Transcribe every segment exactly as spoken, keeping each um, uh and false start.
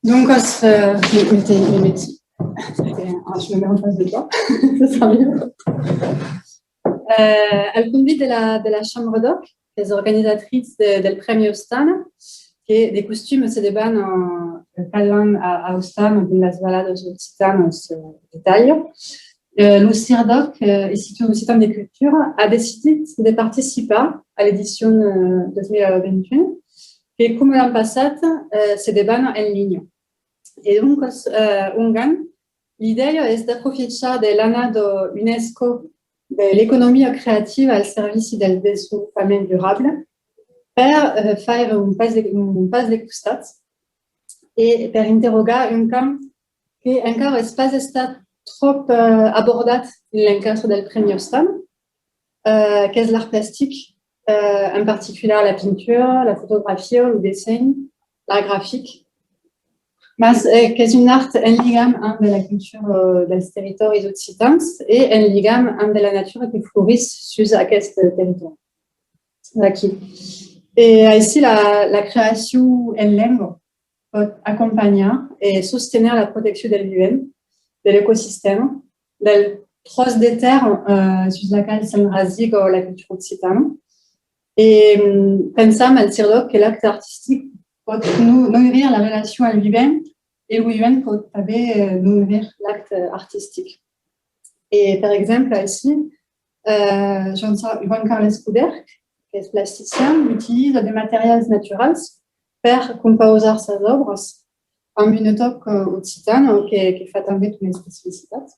Doncas, euh, me, me, me, me, ah, je me mets en face de toi. Ce sera mieux. Euh, al convit de la, de la Chambra d'Òc, qu'es organizatritz de, del Prèmi Ostana, que de costuma se debana, euh, cada an a, a Ostana, dins las valadas occitanas, euh, d'Itàlia. Euh, lo CIRDÒC, euh, Institut Occitan de Cultura, a decidit de participar a l'edicion, euh, dos mil vint-e-un, que, coma l'an passat, euh, se debana en linha. E doncas, euh, ongan, l'idèia es d'aprofichar de l'annada UNESCO de l'economia creativa al servici del desvolopament durable per, euh, faire un pas de, un pas de costat e per interrogar un camp que encara es pas estat tròp, euh, abordat dins l'encastre del Prèmi Ostana, euh, qu'es l'art plastic, euh, en particular la pintura, la fotografia, lo dessenh, l'art grafic. Mas, euh, qu'es un art en ligam amb la cultura, euh, dels territòris occitans e en ligam amb la natura que florís sus aqueste territòri. Aquí. E aicí, la, la creacion en lenga pòt acompanhar e sostener la proteccion del vivent, de l'ecosistèma, del tròç de tèrra, eh, sus la qual s'enrasiga la cultura occitana. E, mm, pensam al CIRDÒC que l'acte artistic pòt no-, noirir la relacion al vivent e lo vivent pòt tanben, eh, noirir l'acte artistic. E, per exemple, aicí, eh, Joan Sa-, Joan Carles Coderch, qu'es plastician, utiliza de materials naturals per compausar sas òbras, amb una tòca, eh, occitana que, que fa tanben una especificitat.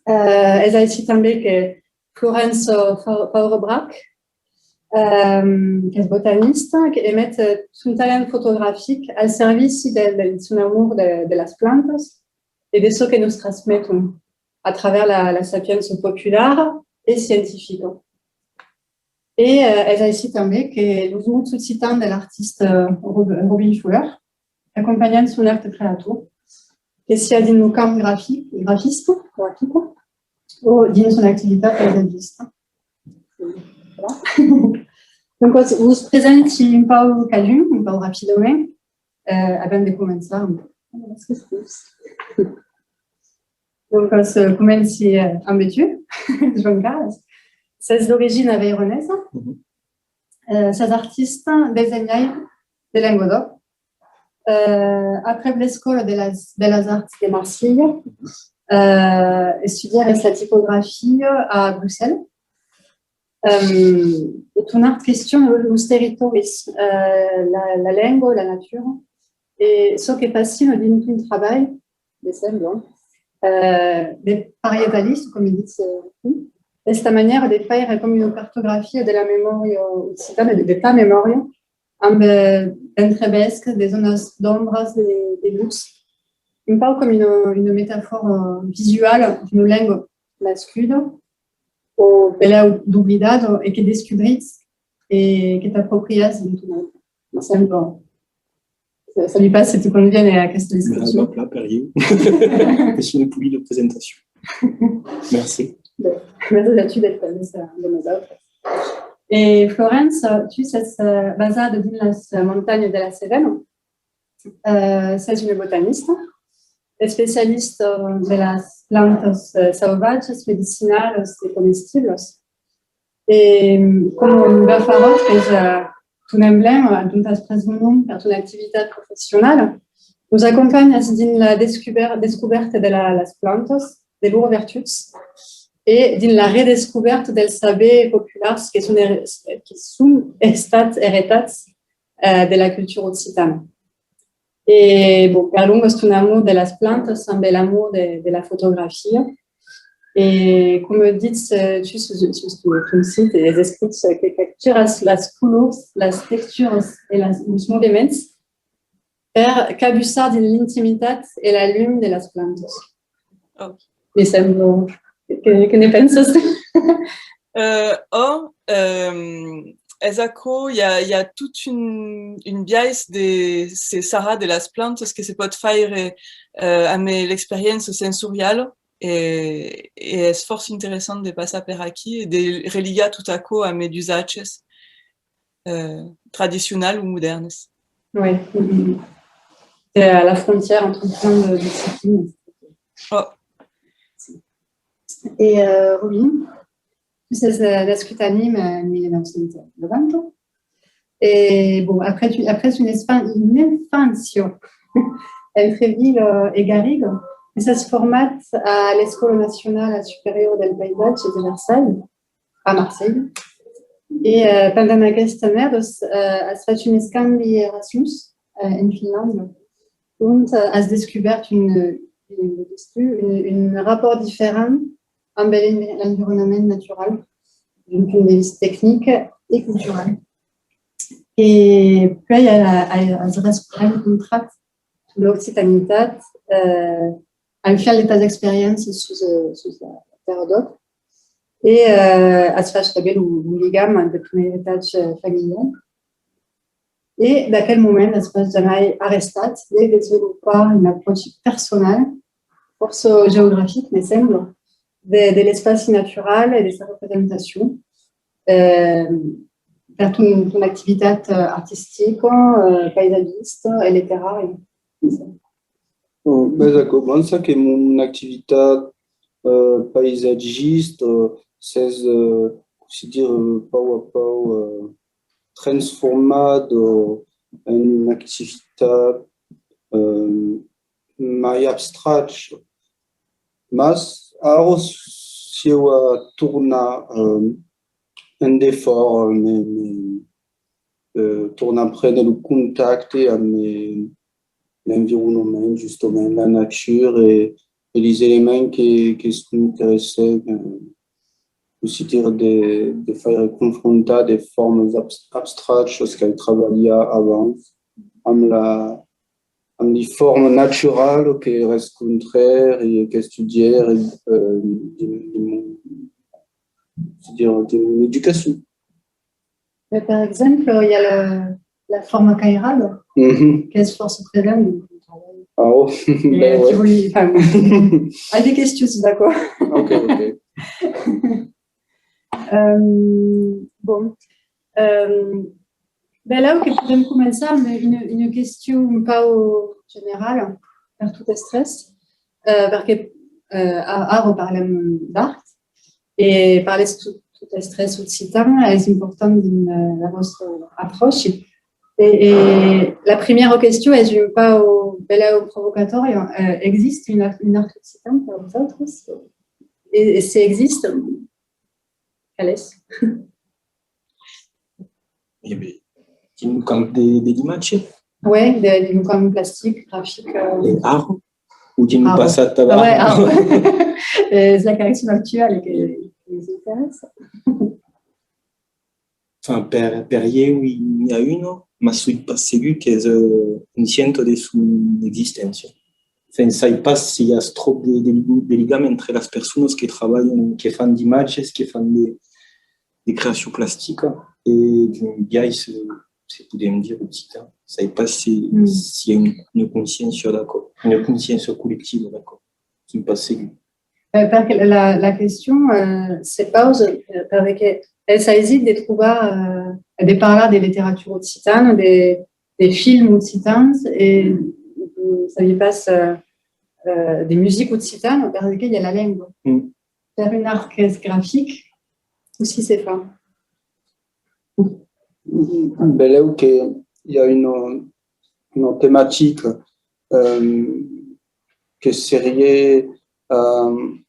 Eh, es aicí tanben que Florence Fa-, Faure-Brac, ehm, qu'es botanista, que met, eh, son talent fotografic al servici de, de son amor de, de las plantas e de çò que nos transmeton a travèrs la, la sapiença populara e scientifica. E, eh, es aicí tanben que los mots occitans de l'artista Rob-, Robin Schuller acompanhan son acte creator, que siá dins lo camp grafic, grafista, grafica, o dins son activitat paisatgista. Voilà. Donc, vos, vos presenti un pauc cadun, un pauc rapidament, eh, avant de començar. Donc, eh, comenci, eh, amb tu, Joan Carles. Sès d'origina avaironesa. Eh, sès artista, desenhaire de Lengadòc. Eh, aprèp l'Escòla de las Bèlas Arts de Marsilha, eh, estudières la tipografia a Bruxelles. Ehm, e ton art question lo-, los territòris, eh, la, la lenga, la natura, e çò que fascina dins ton trabalh, me sembla, eh, de parietalista, coma ditz, eh, tu, es ta manièra de faire coma una cartografia de la memòria occitana, de, de ta memòria, amb, eh, d'entrevesques, de zònas d'ombras, de, de lutz, un pauc coma una, una metafòra visuala d'una lenga nascuda o belèu doblidada e que descubrís e que t'aproprias dins ton aute. Me sembla. Sabi pas se te convien aquesta descripcion. Plan per ieu. Question de polit de presentacion. Merci. Bon, merci a tu d'être parmi de nosautres. E Florence, tu sès, eh, basada dins las montanhas de la Cevena. Eh, sès una botanista, especialista de las plantas, eh, sauvatjas, medicinalas e comestiblas. E, coma un gafaròt, qu'es, eh, ton emblèma, dont as pres lo nom per ton activitat professionala, nos acompanhas dins la descuber-, descobèrta de la, las plantas, de lor vertuts, e dins la redescobèrta dels sabers populars que son er-, que son estats eretats, eh, de la cultura occitana. E, bon, perlongas ton amor de las plantas, tanben l'amor de, de la fotografia. E, coma ditz, eh, tu sus, sus ton, ton sit, es escrit, eh, que capturas las colors, las texturas e las, los movements per cabussar dins l'intimitat e la lum de las plantas. Oh. Me sembla. Que, que ne pensas? Euh, oh, euh, es aquò, i a, i a tot un, un biais de se sarrar de las plantas que se pòt faire, euh, amb l'experiéncia sensoriala e, e es fòrça interessant de passar per aquí e de religar tot aquò amb d'usatges, euh, tradicionals o modèrnes. Oui. à la frontière entre plein de, de disciplines. Oh. Et euh, Robin, tu es euh, nascut à Nîmes en mille neuf cent novanta. Et bon, après, tu, après une, espan- une enfance entre Ville euh, et Garrigues, tu es format à l'Escola Nacionala Superiora del Paisatge de Versalhes, a Marselha. E euh, pendent aquesta annada, euh, as fach un escambi Erasmus euh, en Finlàndia, ont euh, as descobèrt un, un, un, un rapòrt diferent amb l'en- l'environament natural d'un punt de vista tecnic e cultural. E puèi a- a- as res- rencontrat l'occitanitat euh, al final de tas experiéncias sus, euh, sus la, la tèrra d'òc. E euh, as fach tanben lo, lo ligam amb ton eritatge familial. E d'aquel moment, as pas jamai arrestat de desvolopar una apròchi personala, fòrça geografic, me sembla, de, de l'espaci natural e de sa representacion euh, per ton, ton activitat euh, artistica, euh, paisatgista e literària. Bon, ben, aquò, bon, ça que mon activitat euh, paisatgista euh, s'es, euh, cossí dire, euh, pauc a pauc euh, transformada en una activitat euh, mai abstracta. Mas ara siáu a tornar euh, en defòra, me, me, euh, tornar prene lo contacte amb euh, l'environament, justament, la natura e, e les elements que, que son interessants, euh, cossí dire, de, de faire confrontar de formas abs- abstractas qu'ai trabalhat abans amb la, amb les formas naturalas que rescontrèri e qu'estudièri euh, dins, dins mon, cossí dire, dins mon educacion. Mais par exemple, il y a la, la forma cairala, Mhm. qu'es fòrça present dins ton trabalh. Ah, oh, E ben, que ouais. Vòli, enfin, ai de questions, d'accord. Ok, ok. Euh, bon, euh, ben là, que podem començar amb una, una question un pauc generala per totes tres, euh, perque euh, a- ara parlem d'art e parles tot, totes tres occitan, es important dins euh, la vòstra apròchi. E, e la primièra question es un pauc, belèu provocatòria. Euh, existe un art, un art occitan per vosautres? E, e se existe, qual es? E ben, dins lo camp de, de l'imatge. Oui, de, dins lo camp plastic, grafic. Euh... E ara? O dins lo passat? Ah ouais, ah. Es la question actuala que, que m'interessa. Enfin, per, per ieu, n'i a una, mas soi pas segur qu'es euh, conscienta de son existéncia. Enfin, sai pas se i a tròp de, de, de ligam entre las personas que trabalhan, que fan d'imatges, que fan de, de creacion plastica e d'un biais, euh, se podem dire, occitan. Sai pas se, mm. se i a una, una consciéncia d'aquò, una consciéncia collectiva d'aquò. Soi pas segur. Euh, perque la, la question euh, se pausa euh, perque es aisit de trobar, euh, de parlar de literatura occitana, de, de films occitans e, euh, sabi pas, euh, euh, de musica occitana, perque i a la lenga. Mm. Per un art qu'es grafic, cossí se fa? Belèu que i a una, una tematica euh, que seriá euh,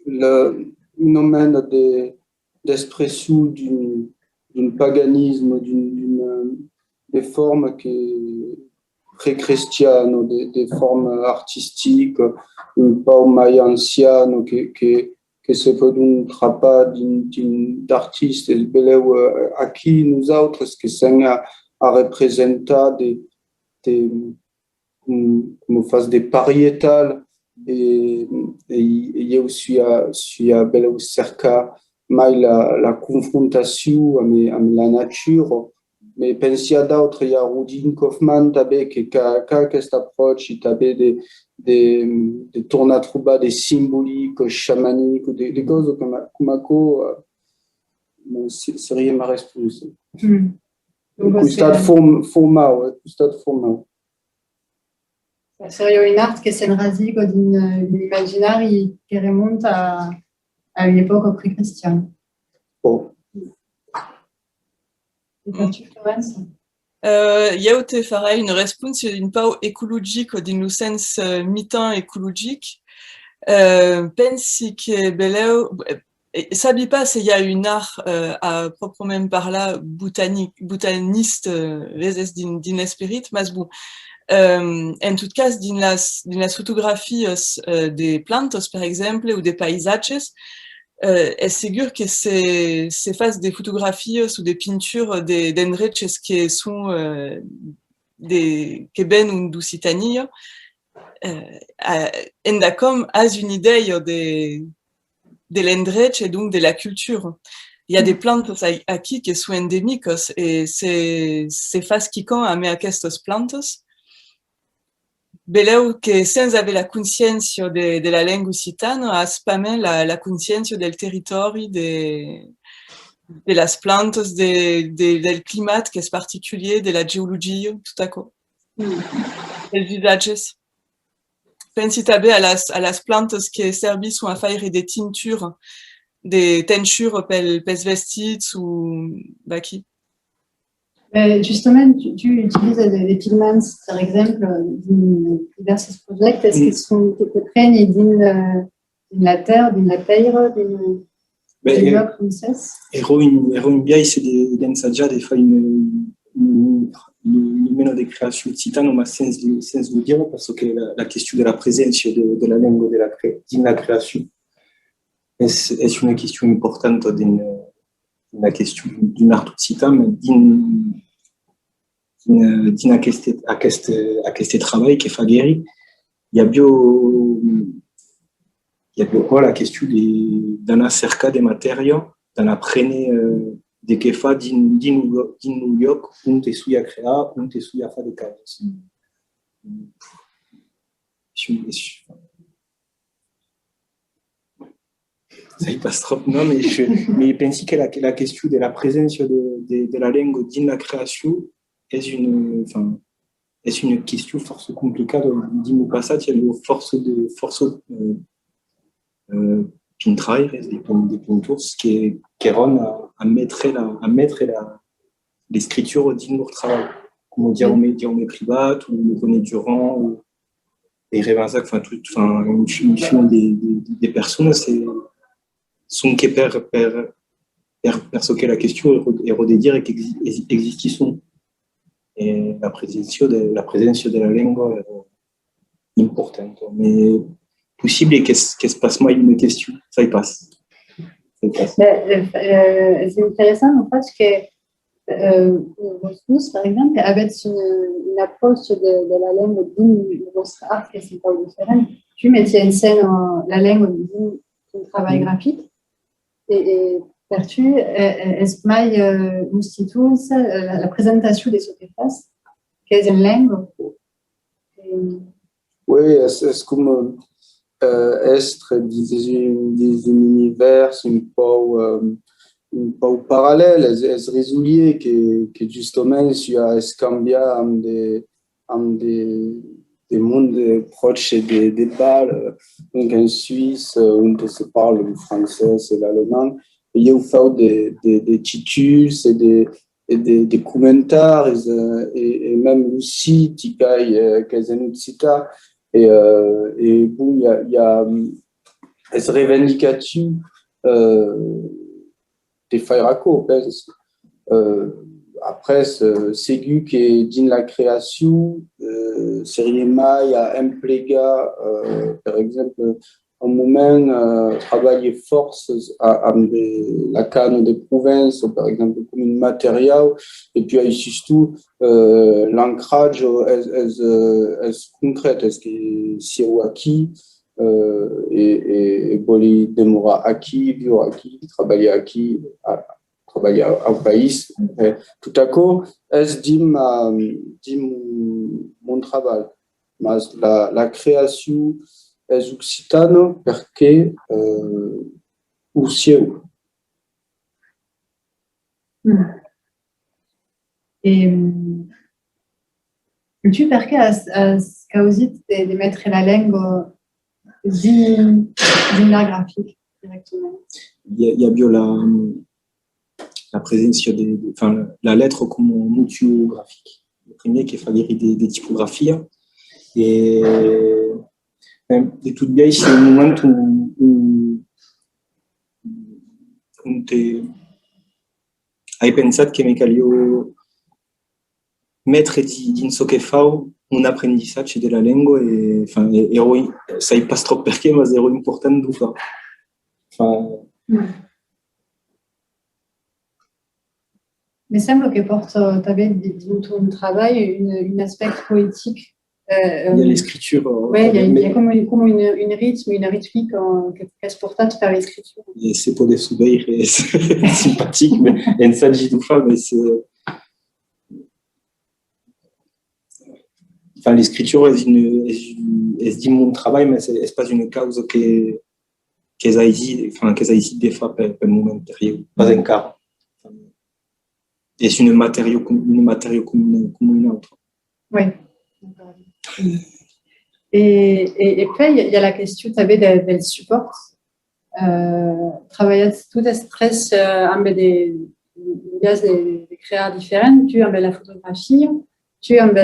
le, una mena de, d'expression d'un, d'un paganisme, d'un, d'una, de forma que precristiana, de, de forma artistica, un pauc mai anciana, que, que, que se pòdon trapar dins, dins d'artistes. Belèu euh, aquí, nosautres, que sèm a, a representar de, de, com, coma fas de parietal, e, e, e ieu soi a, soi a belèu cercar mai la, la confrontacion amb, amb la natura, me pensi a d'autres, i a Rudin Kaufmann tanben que qu'a, qu'a aquesta apròchi tanben de, de, de tornar trobar de simbolic xamanic, de, de causa coma, coma aquò, euh, bon, se, seriá ma responsa. Mm. Costat form, formau, eh, costat formau. Seriá un art que s'enrasiga dins, eh, un imaginari que remonta a, a una epòca precristiana. Ò. E per tu, Florence? Eh, ieu te farai una responsa un pauc ecologica, dins lo sens, eh, mitan ecologic. Eh, pensi que belèu, eh, e sabi pas se i a un art, eh, a proprament parlar botanic, botanista, eh, veses dins, dins l'esperit, mas bon, eh, en tot cas, dins las, dins las fotografias, eh, de plantas, per exemple, o de paisatges, eh, es segur que se, se fas de fotografias o de pinturas de, d'endreches que son, eh, de, que venon d'Occitània, eh, a, endacòm as una idèia de, de l'endrech e donc de la cultura. I a de plantas a-, aquí que son endemicas e se, se fas quicòm amb aquestas plantas, belèu que sens aver la consciéncia de, de la lenga occitana, as pasmens la, la consciéncia del territòri, de, de las plantas, de, de, del climat qu'es particulièr, de la geologia, tot aquò. Dels usatges. Pensi tanben a las, a las plantas que servisson a faire de tintura, de tenchura pel, pels vestits o vaquí. Eh, justament, tu, tu utilizas de, de pigments, per exemple, dins divèrses projèctes que son, que te preni dins, eh, dins la tèrra, dins la pèira, dins, ben, dins, eh, lòc, dins ses. Èra un, èra un biais de, d'ensajar de far un, un, un, una mena de creacion occitana, mas sens, sens lo dire, parce que la, la question de la preséncia de, de la lenga de la cre-, dins la creacion es, es una question importanta dins, dins la question d'un art occitan, mas dins, dins, dins aqueste, aqueste, aqueste trabalh que faguèri, i aviá, i aviá aquò, la question de, d'anar cercar de matèria, d'anar prene, eh, de qué far dins, dins lo, dins lo lòc onte soi a crear, onte soi a far de causas. Si, si, sai pas tròp, non, mas je, mas pensi que la, la question de la preséncia de, de, de la lenga dins la creacion es una, enfin, es una question fòrça complicada. Dins lo passat, i aviá fòrça de, fòrça, eh, eh, pintraires, de pin-, de pintors que, qu'èran a, a metre la, a metre la, l'escritura dins lor trabalh, coma Jaume, Jaume Privat o René Durand o Pèire Marzac, enfin, tot, enfin, un, un fum de, de, de, de personas, e sonque per, per, per, per çò que la question èra, èra de dire qu'exi-, exi-, existisson. E la preséncia de, la preséncia de la lenga èra importanta, mas possible qu'es, qu'es pas mai una question, sai pas. Sai pas. Ben, eh, eh, es interessant, en fait, que, eh, voscús, per exemple, avètz una, una apròcha de, de la lenga dins lo vòstre art qu'es un pauc diferent. Tu meti en scèna la lenga dins un trabalh grafic, e, e per tu, eh, eh, es mai, eh, un títol, eh, la, la presentacion de çò que fas, qu'es en lenga. E oui, es, es coma, eh, èstre dins un, dins un univèrs un pauc, eh, un pauc parallèl. Es, es risolièr que, que justament soi a escambiar amb de, amb de, de monde pròche de, de Bâle, eh, donc en Suisse, eh, onte se parla lo francés e l'alemand, e ieu fau de, de, de títols e de, e de, de comentaris, eh, e, e mème lo sit, i cai, eh, qu'es en occitan, e, eh, e bon, i a, i a, es revendicatiu, eh, de faire aquò, pensi. Eh, après, eh, segur que dins la creacion, eh, seriá mai a emplegar, eh, per exemple, un moment, eh, trabalhe fòrça a, amb de, la cana de Provença, per exemple, coma un materiau, e puèi sustot, eh, l'ancratge es, es, eh, es concret, es que siáu aquí, eh, e, e, e vòli demorar aquí, viure aquí, trabalhar aquí, a, trabalhar au país. Eh, tot aquò es dins ma, dins mon, mon trabalh. Mas la, la creacion es occitana perque, eh, o siáu. Mm. E, mm, Tu, perqué as, as causit de, de metre la lenga dins, dins l'art grafic directament? I, i aviá la, la preséncia de, de, enfin, la letra coma un motiu grafic. Lo primièr que faguèri de, de tipografia. E, ben, de tot biais, es un moment ont, ont, ont te, ai pensat que me caliá metre di-, dins çò que fau un aprendissatge de la lenga e, enfin, e, e, sai pas tròp perqué, mas èra important d'o far. Enfin, Me sembla que pòrta tanben di-, dins ton trabalh un, un aspècte poetic. Euh, il y a euh, l'escriture, euh, ouais, il y a, il y a mais comme, une- comme une, une rythme, une rythmique euh, que, qu'es portat per l'escritura. E se podètz o veire, es simpatic, mas ensagi d'o far, mas es, enfin, l'escritura es, una, es, es dins mon trabalh, mas es, es pas una causa que, qu'es aisit, enfin, qu'es aisit de far pel, pel moment, per ieu, pas encara. Es una matèria com, una matèria com una, com una autra. Oui. E, e, e puèi, i a la question tanben de, del supòrt. Euh, trabalhatz totes tres euh, amb de, de, de crear diferents, tu amb la fotografia, tu amb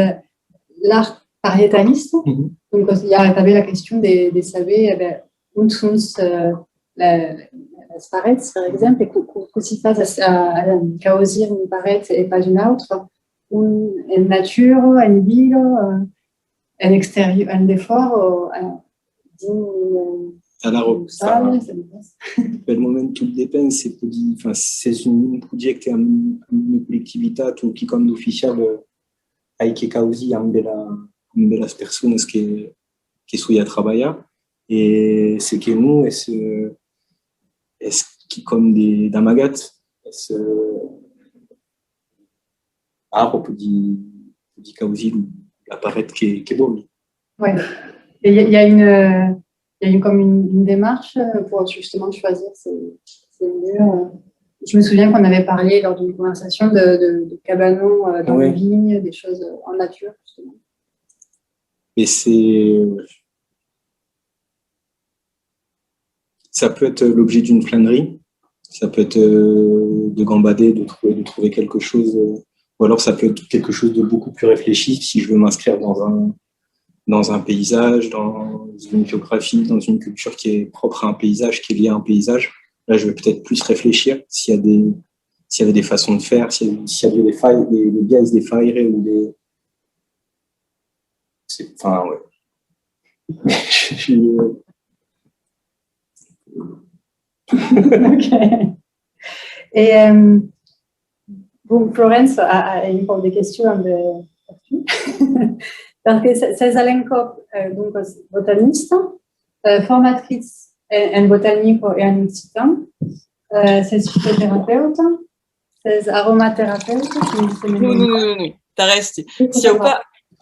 l'art parietalista. Donc, il y a tanben la question de, de saber eh ben, ont son euh, la, las parets, per exemple, e co-, co-, cossí fas a, a, a causir una paret e pas una autra, un, en natura, en vila, euh, en exterior, en defòra, o en, dins un... Alara, enfin, pel moment, tot depend. Se pòdi, enfin, s'es un, un projècte amb, amb una collectivitat o quicòm d'oficial, euh, ai que causir amb la, amb las personas que, que soi a trabalhar. E se que non, es, euh, es quicòm de, d'amagat, es, euh, ara pòdi, pòdi causir lo, la paret que, que vòli. Ouais. Et il y, a- il y a une, euh, il y a une, comme une, une démarche euh, pour justement choisir ces, ces lieux. euh. Je me souviens qu'on avait parlé lors d'une conversation de, de, de cabanons euh, dans les vignes, des choses euh, en nature, justement. Et c'est, ça peut être l'objet d'une flânerie, ça peut être euh, de gambader, de trouver, de trouver quelque chose, euh, ou alors ça peut être quelque chose de beaucoup plus réfléchi si je veux m'inscrire dans un, dans un paysage, dans une géographie, dans une culture qui est propre à un paysage, qui est liée à un paysage. Là, je vais peut-être plus réfléchir s'il y a des, s'il y avait des façons de faire, s'il y avait, s'il y avait des failles, des, des biais de faire ou des, c'est, enfin, ouais. Je suis, euh, Ok. Et euh, bon, Florence a, a un pauc de questions de, per tu. Perque se- s'es a l'encòp euh, donc botanista, euh, formatritz en, en botanica e en occitan, euh, s'es fitoterapeuta, s'es aromaterapeuta, si se me Non, non, non, non, non. T'arrèsti. Siáu pas,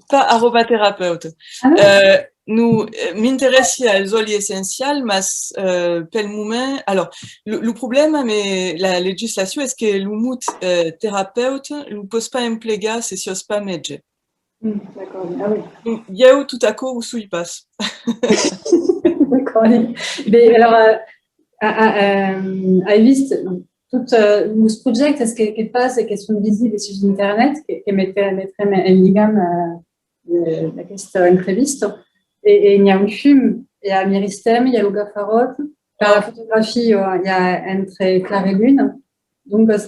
pas aromaterapeuta. Ah non? Euh, non, euh, m'interèssi als òlis essencials, mas euh, pel moment... Alors, lo, lo problèma amb la legislacion es que lo mot euh, terapeuta lo pòs pas emplegar se siás pas mètge. Mm, d'accord. Ah oui. Donc, ieu tot aquò o soi pas. D'accord. Mais alors, euh, a- a- euh, ai vist tots euh, los projèctes que, que fas e que son visibles sus internet, que, que mete- metrem en ligam euh, de- d'aquesta entrevista. E, e n'i a un fum, i a Miristèm, i a lo Gafaròt, per la fotografia i a Entre Clar e Luna. Donc, es,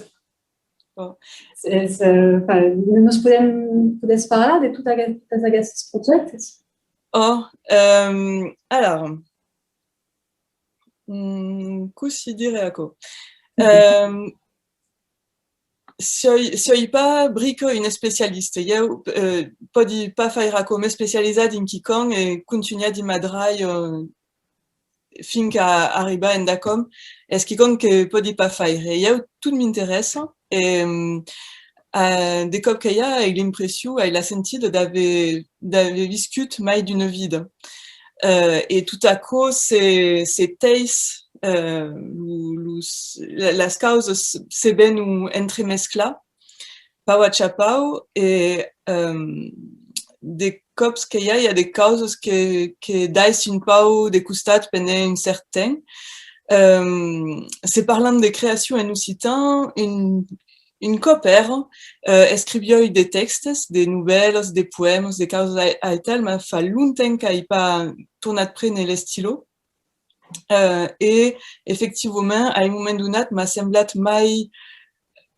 es, euh, enfin, nos podem, podètz parlar de tot aqu- totes aquestes projèctes? Oh, euh, alors, Mm, cossí dire aquò? Euh, soi, soi pas brica un especialista. Ieu euh, pòdi pas faire aquò, m'especializar dins quicòm e contunhar dins ma dralha euh, fin qu'a arribar endacòm. Es quicòm que pòdi pas faire. Ieu, tot m'interessa. E, euh, de còp que i a, ai l'impression, ai la sentida d'aver, d'aver viscut mai d'una vida. Euh, e tot aquò se, se teis, euh, lo, los, la- las causas se, se venon entremesclar, pauc a cha pauc, e euh, de còps que i a, i a de causas que, que daissi un pauc de costat pendent un cèrt temps. Ehm, se parlam de creacion en occitan, un, un còp èra, eh, escriviái de tèxtes, de novèlas, de poèmas, de causas ai-, aital, mas fa longtemps qu'ai pas tornat prene l'estilò. Eh, e, efectivament, a un moment donat, m'a semblat mai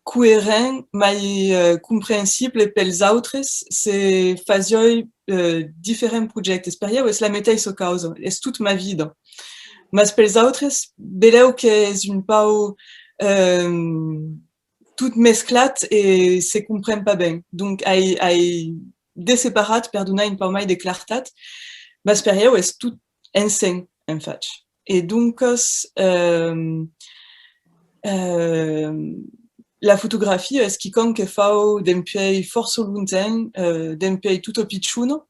coerent, mai, eh, comprensible pels autres se fasiái, eh, diferents projèctes. Per ieu es la meteissa causa, es tot ma vida. Mas pels autres, belèu qu'es un pauc, eh, tot mesclat e se compren pas ben. Donc, ai, ai desseparat per donar un pauc mai de clartat, mas per ieu es tot ensems, en fach. E doncas, ehm, ehm, la fotografia es quicòm que fau dempuèi fòrça longtemps, eh, dempuèi tota pichona.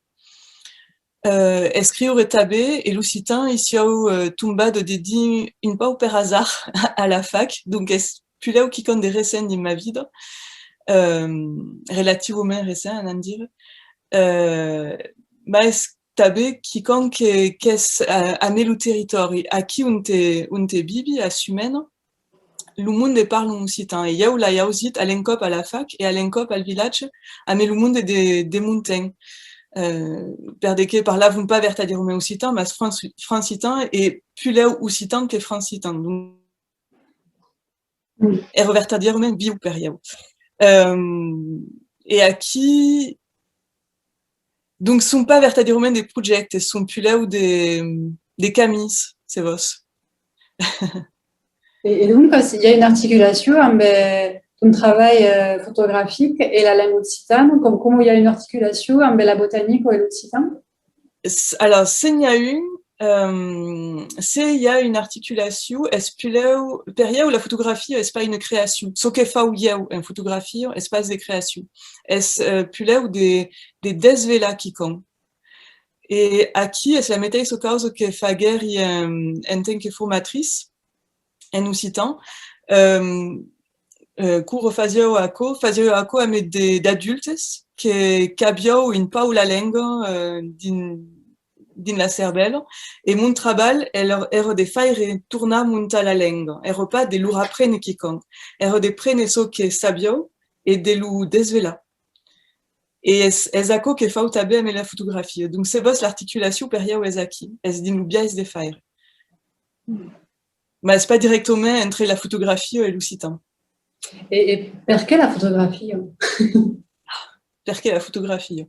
Eh, escriure tanben, e l'occitan i siáu, eh, tombada dedins un pauc per azard a la fac, donc es pulèu quicòm de recent dins ma vida, ehm, relativament recent, anam dire. Eh, mas es tanben quicòm que, qu'es, eh, amé lo territòri, aquí onte, onte vivi, a Sumèna, lo monde parla occitan, e ieu l'ai ausit a l'encòp a la fac e a l'encòp al vilatge, amé lo monde de, de Monten, eh, per de que parlavan pas vertadièrament occitan, mas franci-, francitan e pulèu occitan que francitan. Donc, èra vertadièrament viu per ieu. Ehm, e aquí, donc, son pas vertadièrament de projèctes, son pulèu de, de camins, se vòs. E, e donc, i a una articulacion amb, eh, ton trabalh, eh, fotografic e la lenga occitana, com, coma i a una articulacion amb la botanica e l'occitan? S-, alors, se n'i a un, ehm, se i a una articulacion, es pulèu, per ieu, la fotografia es pas una creacion. Çò que fau ieu en fotografia es pas de creacion. Es, eh, pulèu de, de desvelar quicòm. E aquí es la meteissa causa que faguèri en, en tant que formatritz en occitan. Ehm, eh, quora fasiáu aquò, fasiáu aquò amb de, d'adultes que, qu'aviáu un pauc la lenga, eh, dins, dins la cervèla, e mon trabalh èra, èra de faire tornar montar la lenga, èra pas de lor aprene quicòm, èra de prene çò que sabiáu e de lo desvelar. E es, es aquò que fau tanben amb la fotografia. Donc, se vòs, l'articulacion per ieu es aquí, es dins lo biais de faire. Mas es pas dirèctament entre la fotografia e l'occitan. E, e perqué la fotografia? Perqué la fotografia?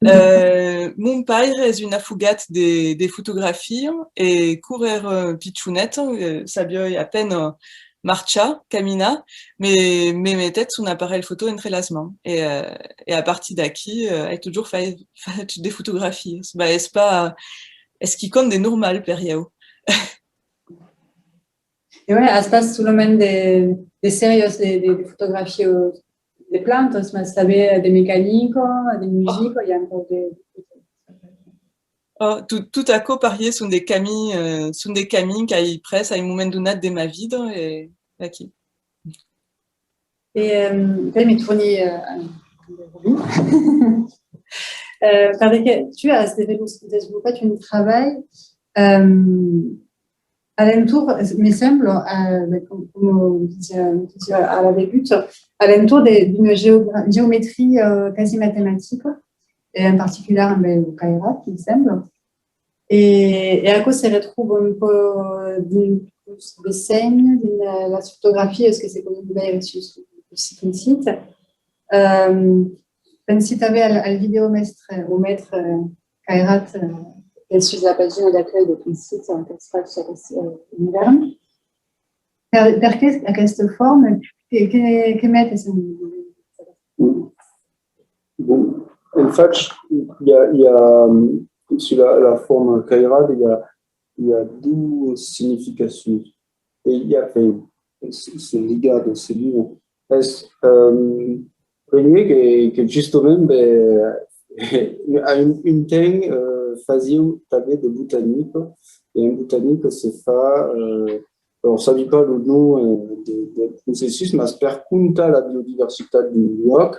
Eh, mon paire es un afogat de, de fotografia e quora èra pichoneta, eh, sabiái a pena marchar, caminar, me, me metèt son aparelh fotò entre las mans. E, eh, e a partir d'aquí, eh, ai totjorn fai-, fach de fotografias. Bah, es pas, es quicòm de normal per ieu. E ouais, as pas solament de, de sèrias de, de, de fotografias de plantas, mas tanben de mecanica, de musica, i a un pauc de... Oh, tot, tot aquò, parier, son de camins, eh, son de camins qu'ai pres a un moment donat de ma vida e aquí. E, ehm, ben, me torni, eh, a Robin. Eh, per de que tu as develo-, desvolopat un trabalh, ehm, a l'entorn, me sembla, eh, ben, com, coma disiá, disiá a la debuta, a l'entorn de, d'una geogra-, geometria, eh, quasi matematica, e en particular amb lo cairat, me sembla. E, e aquò se retròba un pauc dins los dessenhs, dins, eh, las fotografias que se pòden veire sus, sus ton sit. Ehm, pensi tanben al, al videomèstre, o mèstre, eh, cairat, eh, qu'es sus la pagina d'accueil de ton sit, eh, qu'as fach, eh, en ivèrn. Per, perqué aquesta forma? Qué, qué, qué metes en... Bon, en fach, i a, i a, sus la, la forma cairada, i a, i a doas significacions. E i a, enfin, son, son ligadas, se diu. Es, ehm, primièr que, que justament, ben, a un, un temps, eh, fasiáu tanben de botanica, e en botanica se fa, eh, alors, sabi pas lo nom, eh, de, del processus, mas per comptar la biodiversitat d'un luòc,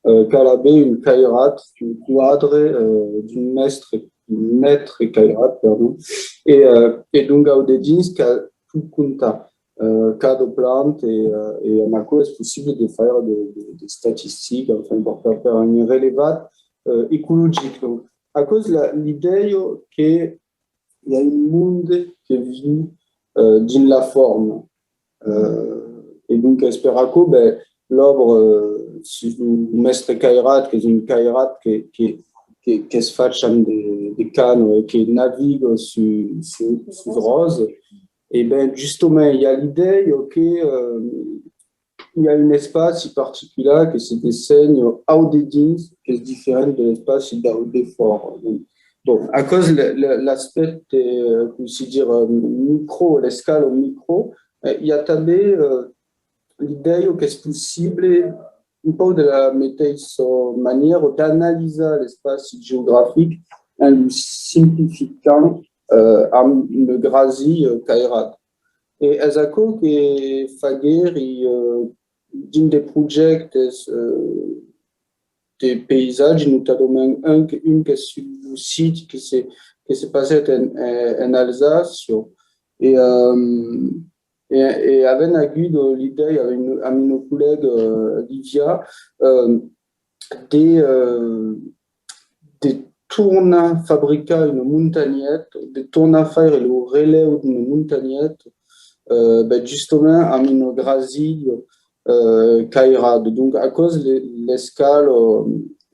eh, cal aver un cairat, un quadre, eh, d'un mèstre, d'un mètre cairat, perdon, e, eh, e donc au dedins cal tot comptar, eh, cada planta, e, eh, e amb aquò es possible de faire de, de, de statistica, enfin, per, per, per un relevat, eh, ecologic. Donc, aquò es la, l'idèia que i a un monde que viu, eh, dins la forma. Eh, e donc, es per aquò, ben, l'òbra, eh, sus lo mèstre cairat, qu'es un cairat que, que, que, qu'es fach amb de, de cana e que naviga sus, sus, sus ròse, e ben, justament, i a l'idèia que, eh, i a un espaci particular que se dessenha au dedins, qu'es diferent de l'espaci dau defòra. Donc, bon, aquò's le, le, l'aspècte, eh, cossí dire, eh, micro, l'escala micro. Eh, i a tanben, eh, l'idèia qu'es possible, un pauc de la meteissa manièra, d'analisar l'espaci geografic en lo simplificant, eh, amb una grasiá, eh, cairada. E es aquò que faguèri, eh, dins de projèctes, eh, de païsatge, notadament un que, un qu'es sul siti que se, que se passèt en, en, en Alsàcia. E, eh, e, e avèm agut l'idèia amb un, amb una collèga, eh, Livia, eh, de, eh, de tornar fabricar una montanheta, de tornar faire lo relèu d'una montanheta, eh, ben, justament amb una grasiá, eh, cairada. Donc, aquò's le, l'escala,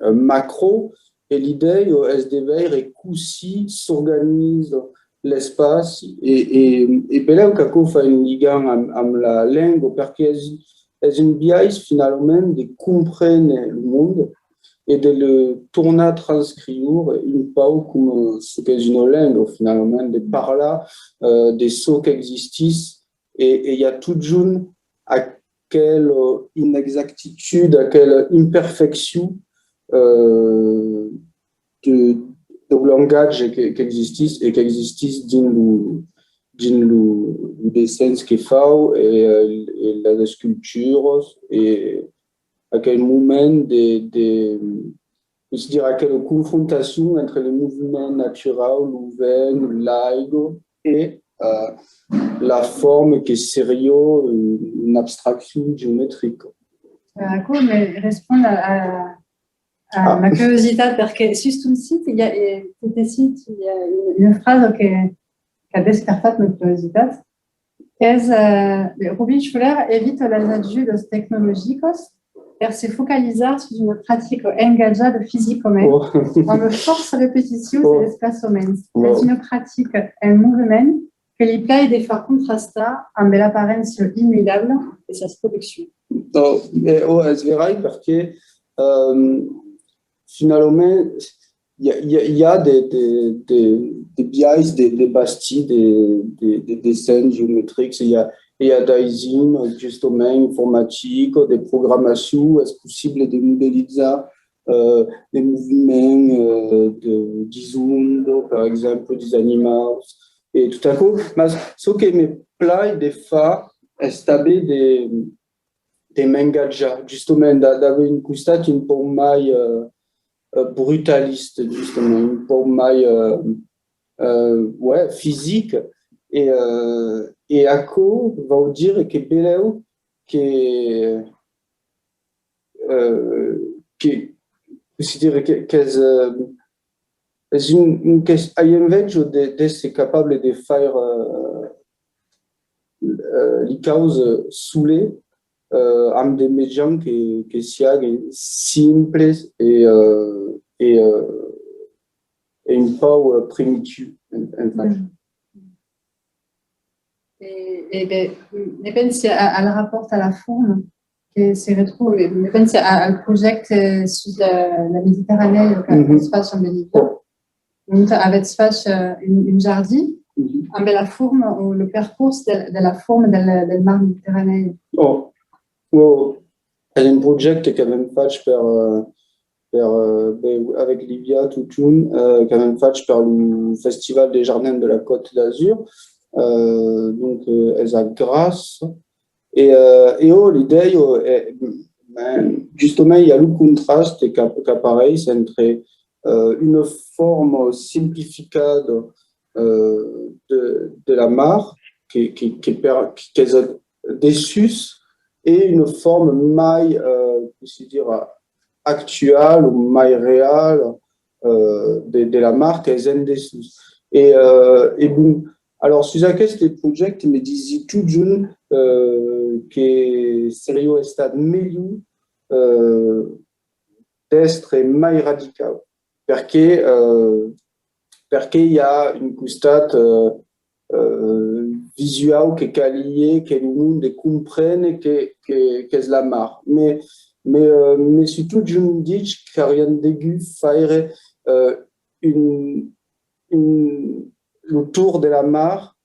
eh, macro, e l'idèia es de veire cossí s'organiza l'espaci e, e, e belèu qu'aquò fa un ligam amb, amb la lenga, perque es, es un biais finalament de comprene lo monde e de le tornar transcriure un pauc coma çò qu'es una lenga, finalament, de parlar, eh, de çò qu'existís, e, e i a totjorn aquela inexactitud, aquela imperfeccion, eh, de, dau lengatge que, qu'existís e qu'existís dins lo, dins lo, lo dessenh que fau e, e las esculturas e aquel moment de, de, cossí dire, aquela confrontacion entre le moviment naturau, lo vent, l'aiga e, eh, la forma que seriá un, una abstraccion geometrica. Aquò me respond a, a, a ma curiositat, perque sus ton sit, i a, eh, sus te sit, i a una, una frasa que, qu'a despertat ma curiositat. Es, eh, Robin Schuller evita las ajudas tecnologicas per se focalizar sus una practica engatjada fisicament, amb fòrça repeticion e desplaçaments. Es una practica en movement que li plai de far contrastar amb l'aparéncia immudabla de sas produccions. Ò, eh, ò, es verai, perque, ehm, finalament, i a, i a, i a de, de, de, de biais de, de bastir de, de, de dessenhs geometrics, i a, i a d'aisim, justament, informatica, de programacion, es possible de modelizar, eh, de moviments, eh, de, dis ondas, per exemple, dis animaus, e tot aquò. Mas çò que me plai de far es tanben de, de m'engatjar, justament, d'a-, d'aver un costat un pauc mai, eh, eh, brutalista, justament, un pauc mai, eh, eh, ouais, fisic. E, eh, e aquò vòu dire que belèu que, eh, que, cossí dire, que, qu'es, eh, es un, un qu'es, ai enveja de, d'èsser capable de faire, eh, eh, li causas solet, eh, amb de mejans que, que siaguen simples e, eh, e, eh, e un pauc, eh, primitius, en, en fach. E, e ben, me pensi a, al rapòrt a la forma que se retròba, me pensi a, al projècte sus la, la Mediterranèa que, qu'es fach amb Livia. Donc, avètz fach, eh, un, un jardin amb la forma o lo percors de, de la forma del, del mar Mediterranèu. Ò, ò, es un projècte qu'avèm fach per, eh, per, eh, ben, avec Livia totun, eh, qu'avèm fach per lo Festival des Jardins de la Côte d'Azur. Eh, donc, eh, es a Grasse. E, eh, e ò, l'idèia, eh, Ben, justament, i a lo contraste qu'a-, qu'apareis entre, euh, una forma simplificada, euh, de, de la mar, que, que, que per-, qu'es dessús, e una forma mai, euh, cossí dire, actuala o mai reala, euh, de, de la mar qu'es en dessús. E, euh, e bon, alors, sus aqueste projècte, me disi totjorn, euh, que seriá estat melhor, euh, d'èstre mai radicau, perque, euh, perque i a un costat, euh, euh, visuau que caliá que lo monde comprene que, que, qu'es la mar. Me, me, euh, me soi totjorn dich qu'aurián degut faire, euh, un, un, lo torn de la mar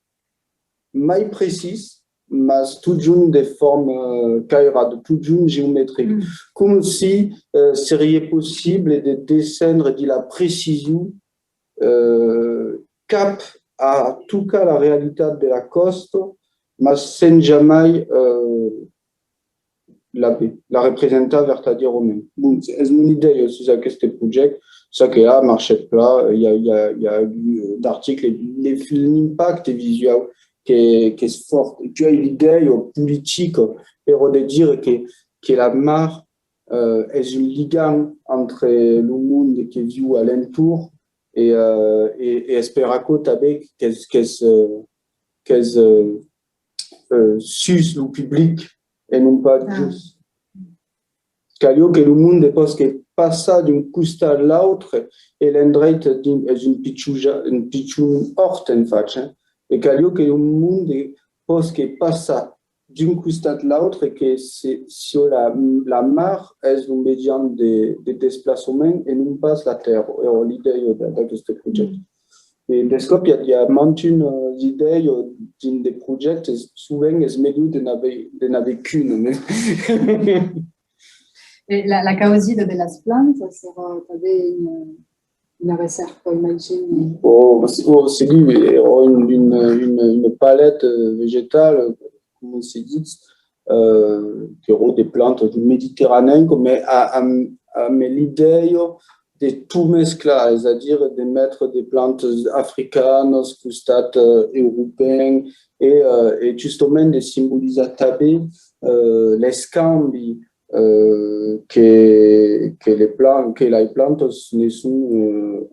mai precís, mas totjorn de forma, euh, cairada, totjorn geometric. Mm. Coma si, euh, seriá possible de descendre de la precision, euh, cap a tocar la realitat de la còsta, mas sens jamai, euh, la, la representar vertadièrament. Bon, es mon idèia sus aqueste projècte, çò que a marchat plan, i a, i a, i a agut, euh, d'articles, l'impacte visuau que, qu'es fòrt. E puèi l'idèia politica èra de dire que, que la mar, euh, es un ligam entre lo monde que viu a l'entorn e, euh, e, e es per aquò tanben qu'es, qu'es, euh, qu'es, euh, euh, sus lo public e non pas jos. Caliá que lo monde pòsque passar d'un costat a l'autre e l'endreit es un pichon, un pichon òrt en fach, hein. E caliá que lo monde pòsque passar d'un costat a l'autre, que se, siá la, la mar es lo median de, de desplaçament e non pas la tèrra, èra l'idèia de, d'aqueste projècte. E descòp, i a, i a mantun, euh, idèia dins de projèctes, sovent es melhor de n'aver, de n'aver qu'un, ne? E la, la causida de las plantas èra tanben una, una recèrca, imagini. Oh, se-, oh, segur, èra un, un, un, una paleta vegetala, coma se ditz, euh, qu'èra de plantas mediterranèncas, mai a, a, amb l'idèia de tot mesclar, es a dire de metre de plantas africanas, costat, euh, europèn, e, euh, e justament de simbolizar tanben, euh, l'escambi, euh, que, que le plan-, que las plantas ne son, euh,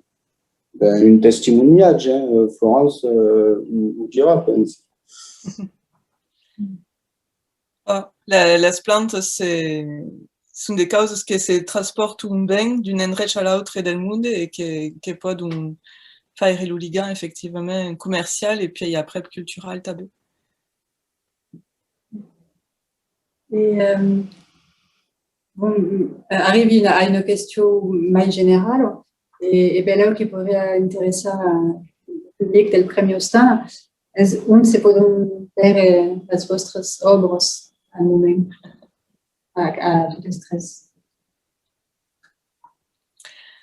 ben, un testimoniatge, hein, euh, Florence, euh, o, o dirà, pensi. Oh, la, las plantas, eh, son de causas que se transpòrtan ben d'un endrech a l'autre del monde e que, que pòdon faire lo ligam efectivament comercial e puèi aprèp cultural tanben. E, ehm, bon, eh, arribi a una question mai generala, e, e benlèu que podriá interessar al public del Prèmi Ostana, es ont se pòdon veire las vòstras òbras al moment, a, a totes tres?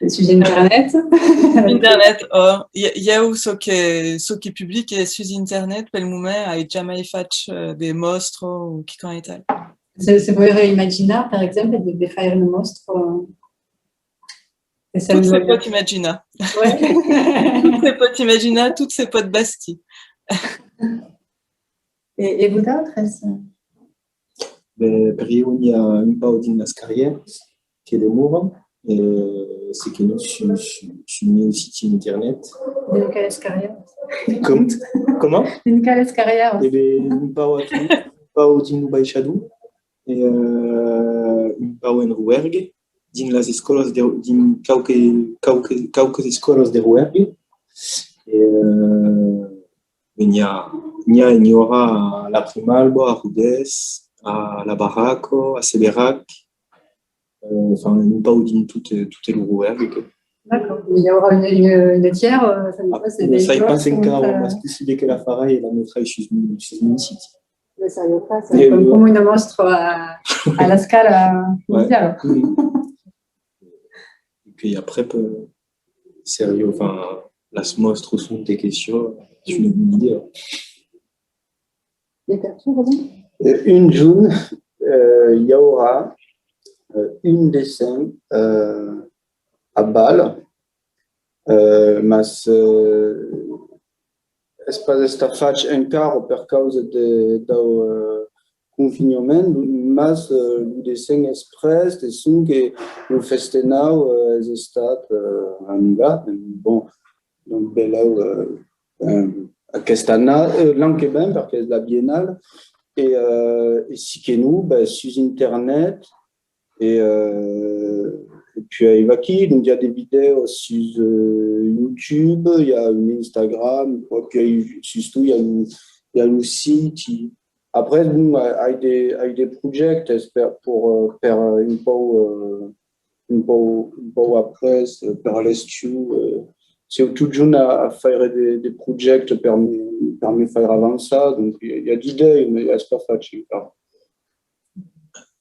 Sus internet? Internet, oh. I-, ieu, çò que, çò que publique sus internet, pel moment, ai jamai fach, eh, de mòstras o quicòm aital. Se, se poiriá imaginar, per exemple, de, de faire una mòstra, eh, de... Tot se pòt imaginar. Ouais. Tot se pòt imaginar, tot se pòt bastir. E, e vosautres? Ben, per ieu, n'i a un pauc dins las carrièras que demoran, e se que non sus, sus, sus mieu siti internet. Dins qualas carrièras? Com? Coma? Dins qualas carrièras? E ben, un pauc a tot, un pauc dins lo Baishador, e, euh, un pauc en Roergue, dins las escòlas de, dins quauque, quauque, quauques escòlas de Roergue, e, euh, e n'i a, n'i a, n'i aurà a la Primalba, a Rodés, a la Barraca, a Seberac, euh, enfin, un pauc dins tot, tot lo Roergue. D'accord. Il y aura une, une, une tière, euh, ça me... Ah, passe, ne sai pas encara, mas possible que la farai e la metrai sus, sus mon siti. Mais ça, ça, comme, euh, comme une mostra à, à la scala mondiale. Ouais. Mm. E puèi aprèp, euh, seriá, enfin, las mòstras ont que siá, es una bona idèa. E per tu, Robin? Euh, un jorn, euh, i aurà eh, un dessenh, eh, aval, eh, mas, eh, es pas estat fach encara per causa de, dau, eh, confinhament, mas, eh, lo dessenh es prèst, e sonque lo festenau, eh, es estat, eh, annulat. Bon, donc, belèu, eh, eh, aquesta anna-, eh, l'an que ven, perque es la Biennale, e, eh, e si que non, ben, sus internet, e, eh, e puèi vaquí, donc, i a de vidèos sus, eh, YouTube, i a un Instagram, e puèi sustot i a lo, i a lo siti. Après, bon, ai de, ai de projèctes per, per, eh, per, eh, un pauc, eh, un pauc, un pauc après, eh, per l'estiu, eh, siáu totjorn a, a faire de, de projèctes per me, per me faire avançar, donc i a, i a d'idèias, mas es pas facil encara.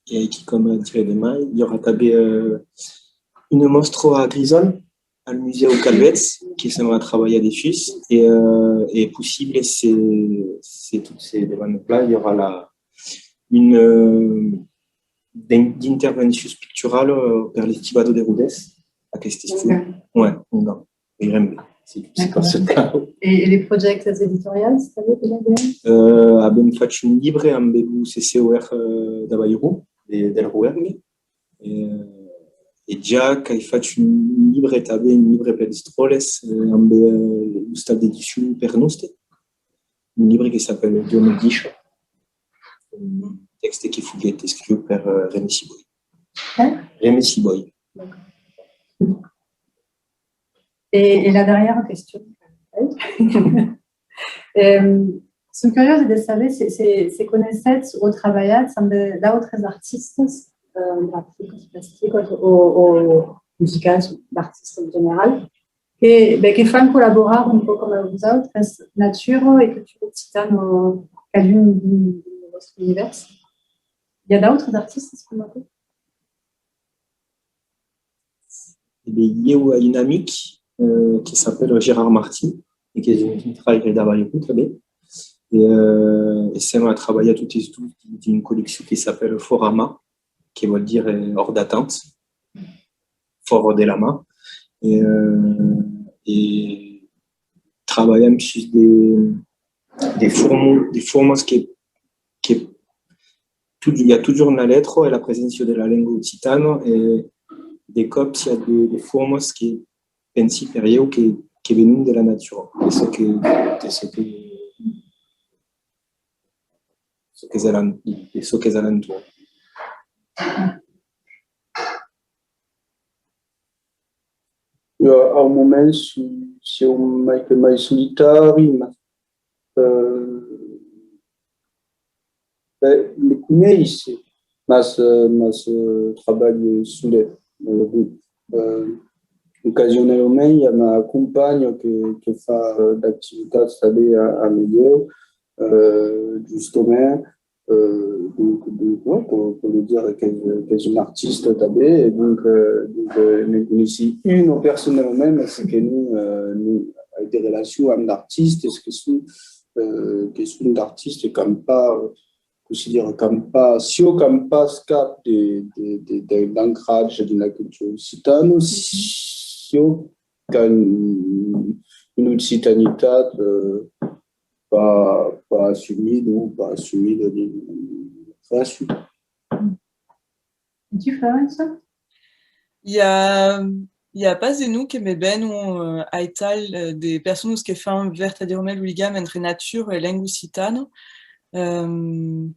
E aquí, coma dire de mai, i aurà tanben, eh, una mòstra a Grisòl, al Musèu Calvèts, que sèm a trabalhar dessús, e, eh, es possible, se, se tot se debana plan, i aurà la, una, eh, d'in-, d'intervencions picturalas, eh, per l'estivada de Rodés, aqueste estiu. Ongan. Ouais, ongan. Veirem ben, si, si passa. D'acòrd. E, e de projèctes editorials, tanben, de l'A D N? Eh, avèm fach un libre amb lo C C O R, eh, d'Avairon, de, del Roergue. E, e ja qu'ai fach un libre tanben, un libre per les dròlles, eh, amb, eh, l'ostal d'edicion Per Noste, un libre que s'apèla Dieu me dit, un tèxte que foguèt escriut per, eh, Remé Sibòi. Eh? Remé Sibòi. D'acòrd. E, e la darrièra question. Em, soi curiosa de saber se, se, se coneissètz o trabalhatz amb d'autres artistas, eh, grafistas, plasticas o, o musicals, d'artistas en general, que, ben, que fan collaborar un pauc coma vosautres, Natura e Cultura Occitana, cadun dins, dins lo vòstre univèrs. I a d'autres artistas coma aquò? E ben, ieu ai un amic, eh, que s'apèla Gérard Martin e qu'es un pintraire d'Avairon tanben. E, eh, e sèm a trabalhar totes dos dins, dins una colleccion que s'apèla Forama, que vòl dire, eh, hors d'atteinte, fòra de la man. E, eh, e trabalham sus de, de formo-, de formas que, que tot, i a totjorn la letra e la preséncia de la lenga occitana, e de còps i a de, de formas que pensi per ieu que, que venon de la natura, de çò que, de çò que, çò qu'es alan-, de çò qu'es alentorn. Jo, au moment, si, siáu mai que mai solitari, mas, eh, ben, me coneisse, mas, eh, mas, eh, trabalhe solet. Eh, bon, eh, ocasionalament, i a ma companha que, que fa, eh, d'activitats tanben a, a Medieu, eh, justament, eh, donc, donc, ouais, per, per dire qu'es, qu'es un artista tanben, e donc, eh, donc, eh, ne coneissi una personalament, mas que non, eh, non, ai de relacions amb d'artistas que son, eh, que son d'artistas qu'an pas, cossí dire, qu'an pas, siá qu'an pas cap de, de, de, de, d'ancratge dins la cultura occitana, siá qu'an una occitanitat, eh, pas, pas assumida o pas assumida dins la creacion. E tu, Florence? I a, i a pas de noms que me venon, eh, aital, eh, de personas que fan vertadièrament lo ligam entre natura e lenga occitana. Ehm,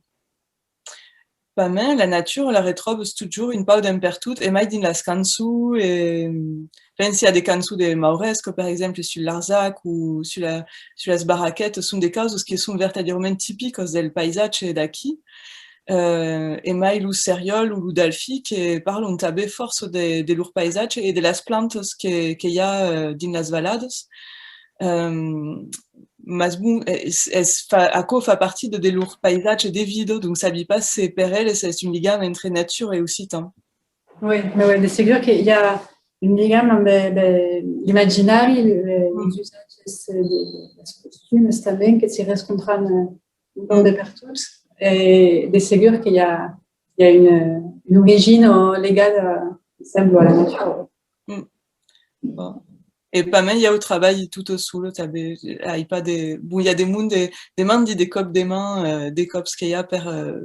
pasmens, la natura la retròbas totjorn un pauc d'en pertot, e mai dins las cançons, e, pensi a de cançons de Mauresca, per exemple, sul Larzac o sus la, sus las barraquetas, son de causas que son vertadièrament tipicas del paisatge d'aquí. Eh, e mai lo seriòl o lo dalfin que parlan tanben fòrça de, de lor paisatge e de las plantas que, que i a, eh, dins las valadas. Ehm, mas bon, es, es fa, aquò fa partit de, de lor paisatge de vida, donc sabi pas se per eles es un ligam entre natura e occitan. Oui, mais oui, de segur que i a un ligam amb, eh, ben, l'imaginari, eh, los usatges, eh, de, de, las costumes tanben que s'i rescontran, eh, un pauc de pertot. E de segur que i a, i a una, una origina legada, sembla, a la natura. Mm. Bon. E pasmens, ieu trabalhi tota sola, tanben. Ai pas de, bon, i a de monde, demandi de còps de man, eh, de còps que i a per, eh,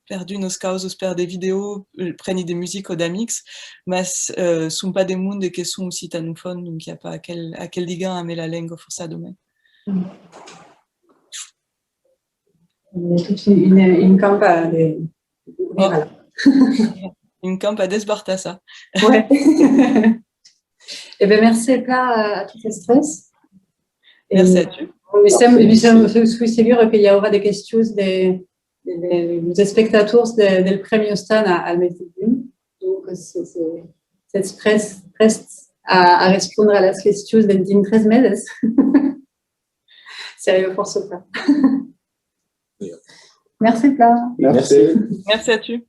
per d'unas causas, per de vidèos, eh, preni de musica d'amics, mas, eh, son pas de monde que son occitanofòns, donc i a pas aquel, aquel ligam amb la lenga, forçadament. Mm. Eh, tot un, un, un camp a de, voilà. Un camp a desbartassar. Ouais. E ben, merci plan a, a totes tres. Merci a tu. Me sembla, me sembla, soi, soi segura que i aurà de questions de, de, de, dels espectators de, del Prèmi Ostan a, al mes de junh. Donc, se, se, sètz prèsts, prèsts a, a respondre a las questions dins, dins tres meses. Seriá fòrça plan. Merci plan. Merci. Merci a tu.